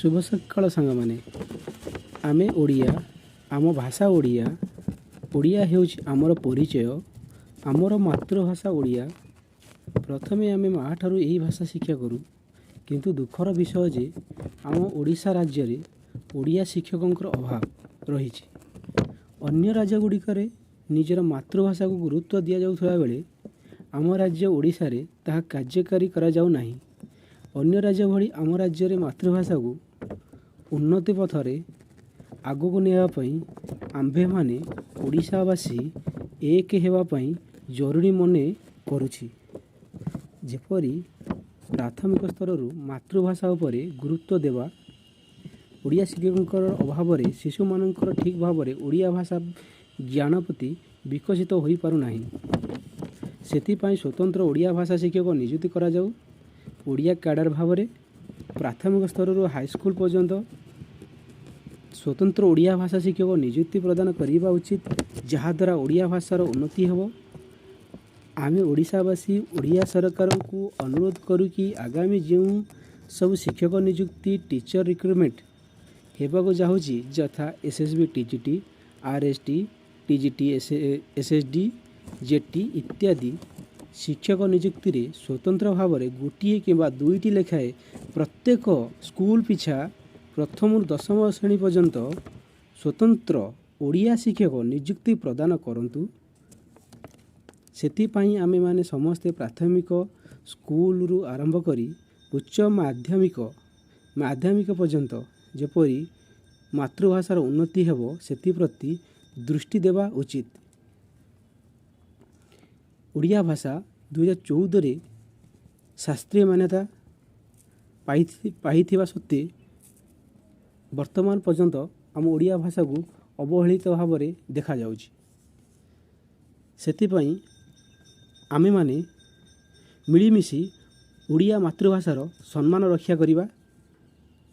ଶୁଭ ସକାଳ ସାଙ୍ଗମାନେ। ଆମେ ଓଡ଼ିଆ, ଆମ ଭାଷା ଓଡ଼ିଆ। ଓଡ଼ିଆ ହେଉଛି ଆମର ପରିଚୟ। ଆମର ମାତୃଭାଷା ଓଡ଼ିଆ। ପ୍ରଥମେ ଆମେ ମା' ଠାରୁ ଏହି ଭାଷା ଶିକ୍ଷା କରୁ। କିନ୍ତୁ ଦୁଃଖର ବିଷୟ ଯେ ଆମ ଓଡ଼ିଶା ରାଜ୍ୟରେ ଓଡ଼ିଆ ଶିକ୍ଷକଙ୍କର ଅଭାବ ରହିଛି। ଅନ୍ୟ ରାଜ୍ୟ ଗୁଡ଼ିକରେ ନିଜର ମାତୃଭାଷାକୁ ଗୁରୁତ୍ୱ ଦିଆଯାଉଥିବା ବେଳେ ଆମ ରାଜ୍ୟ ଓଡ଼ିଶାରେ ତାହା କାର୍ଯ୍ୟକାରୀ କରାଯାଉ ନାହିଁ। ଅନ୍ୟ ରାଜ୍ୟ ଭଳି ଆମ ରାଜ୍ୟରେ ମାତୃଭାଷାକୁ ଉନ୍ନତି ପଥରେ ଆଗକୁ ନେବା ପାଇଁ ଆମ୍ଭେମାନେ ଓଡ଼ିଶାବାସୀ ଏକ ହେବା ପାଇଁ ଜରୁରୀ ମନେ କରୁଛି। ଯେପରି ପ୍ରାଥମିକ ସ୍ତରରୁ ମାତୃଭାଷା ଉପରେ ଗୁରୁତ୍ୱ ଦେବା, ଓଡ଼ିଆ ଶିକ୍ଷକଙ୍କର ଅଭାବରେ ଶିଶୁମାନଙ୍କର ଠିକ୍ ଭାବରେ ଓଡ଼ିଆ ଭାଷା ଜ୍ଞାନ ପ୍ରତି ବିକଶିତ ହୋଇପାରୁନାହିଁ। ସେଥିପାଇଁ ସ୍ୱତନ୍ତ୍ର ଓଡ଼ିଆ ଭାଷା ଶିକ୍ଷକ ନିଯୁକ୍ତି କରାଯାଉ। ଓଡ଼ିଆ କ୍ୟାଡ଼ର ଭାବରେ ପ୍ରାଥମିକ ସ୍ତରରୁ ହାଇସ୍କୁଲ ପର୍ଯ୍ୟନ୍ତ ସ୍ୱତନ୍ତ୍ର ଓଡ଼ିଆ ଭାଷା ଶିକ୍ଷକ ନିଯୁକ୍ତି ପ୍ରଦାନ କରିବା ଉଚିତ, ଯାହାଦ୍ୱାରା ଓଡ଼ିଆ ଭାଷାର ଉନ୍ନତି ହେବ। ଆମେ ଓଡ଼ିଶାବାସୀ ଓଡ଼ିଆ ସରକାରଙ୍କୁ ଅନୁରୋଧ କରୁ କି ଆଗାମୀ ଯେଉଁ ସବୁ ଶିକ୍ଷକ ନିଯୁକ୍ତି, ଟିଚର୍ ରିକ୍ରୁଟମେଣ୍ଟ ହେବାକୁ ଯାଉଛି, ଯଥା SSB TGT, RST TGT, SSD, JT ଇତ୍ୟାଦି ଶିକ୍ଷକ ନିଯୁକ୍ତିରେ ସ୍ୱତନ୍ତ୍ର ଭାବରେ ଗୋଟିଏ କିମ୍ବା ଦୁଇଟି ଲେଖାଏଁ ପ୍ରତ୍ୟେକ ସ୍କୁଲ ପିଛା ପ୍ରଥମରୁ ଦଶମ ଶ୍ରେଣୀ ପର୍ଯ୍ୟନ୍ତ ସ୍ୱତନ୍ତ୍ର ଓଡ଼ିଆ ଶିକ୍ଷକ ନିଯୁକ୍ତି ପ୍ରଦାନ କରନ୍ତୁ। ସେଥିପାଇଁ ଆମେମାନେ ସମସ୍ତେ ପ୍ରାଥମିକ ସ୍କୁଲରୁ ଆରମ୍ଭ କରି ଉଚ୍ଚ ମାଧ୍ୟମିକ, ମାଧ୍ୟମିକ ପର୍ଯ୍ୟନ୍ତ ଯେପରି ମାତୃଭାଷାର ଉନ୍ନତି ହେବ, ସେଥିପ୍ରତି ଦୃଷ୍ଟି ଦେବା ଉଚିତ। ଓଡ଼ିଆ ଭାଷା 2014ରେ ଶାସ୍ତ୍ରୀୟ ମାନ୍ୟତା ପାଇଥିବା ସତ୍ତ୍ୱେ ବର୍ତ୍ତମାନ ପର୍ଯ୍ୟନ୍ତ ଆମ ଓଡ଼ିଆ ଭାଷାକୁ ଅବହେଳିତ ଭାବରେ ଦେଖାଯାଉଛି। ସେଥିପାଇଁ ଆମେମାନେ ମିଳିମିଶି ଓଡ଼ିଆ ମାତୃଭାଷାର ସମ୍ମାନ ରକ୍ଷା କରିବା।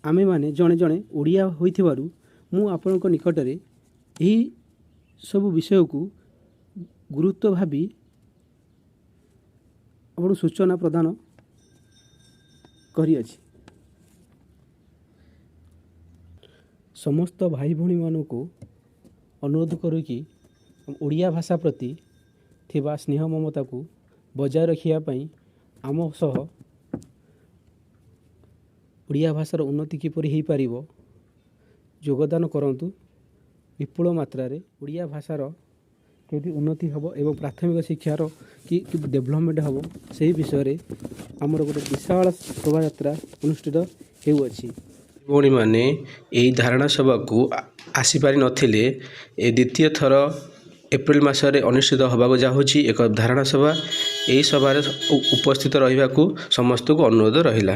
ଆମେମାନେ ଜଣେ ଜଣେ ଓଡ଼ିଆ ହୋଇଥିବାରୁ ମୁଁ ଆପଣଙ୍କ ନିକଟରେ ଏହି ସବୁ ବିଷୟକୁ ଗୁରୁତ୍ୱ ଭାବି ଆପଣଙ୍କୁ ସୂଚନା ପ୍ରଦାନ କରିଅଛି। ସମସ୍ତ ଭାଇ ଭଉଣୀମାନଙ୍କୁ ଅନୁରୋଧ କରୁ କି ଓଡ଼ିଆ ଭାଷା ପ୍ରତି ଥିବା ସ୍ନେହ ମମତାକୁ ବଜାୟ ରଖିବା ପାଇଁ ଆମ ସହ ଓଡ଼ିଆ ଭାଷାର ଉନ୍ନତି କିପରି ହେଇପାରିବ ଯୋଗଦାନ କରନ୍ତୁ ବିପୁଳ ମାତ୍ରାରେ। ଓଡ଼ିଆ ଭାଷାର କେମିତି ଉନ୍ନତି ହେବ ଏବଂ ପ୍ରାଥମିକ ଶିକ୍ଷାର କି ଡେଭଲପମେଣ୍ଟ ହେବ, ସେହି ବିଷୟରେ ଆମର ଗୋଟେ ବିଶାଳ ଶୋଭାଯାତ୍ରା ଅନୁଷ୍ଠିତ ହେଉଅଛି। ଭଉଣୀମାନେ ଏହି ଧାରଣା ସଭାକୁ ଆସିପାରିନଥିଲେ, ଏ ଦ୍ୱିତୀୟ ଥର ଏପ୍ରିଲ ମାସରେ ଅନୁଷ୍ଠିତ ହେବାକୁ ଯାଉଛି ଏକ ଧାରଣା ସଭା। ଏହି ସଭାରେ ଉପସ୍ଥିତ ରହିବାକୁ ସମସ୍ତଙ୍କୁ ଅନୁରୋଧ ରହିଲା।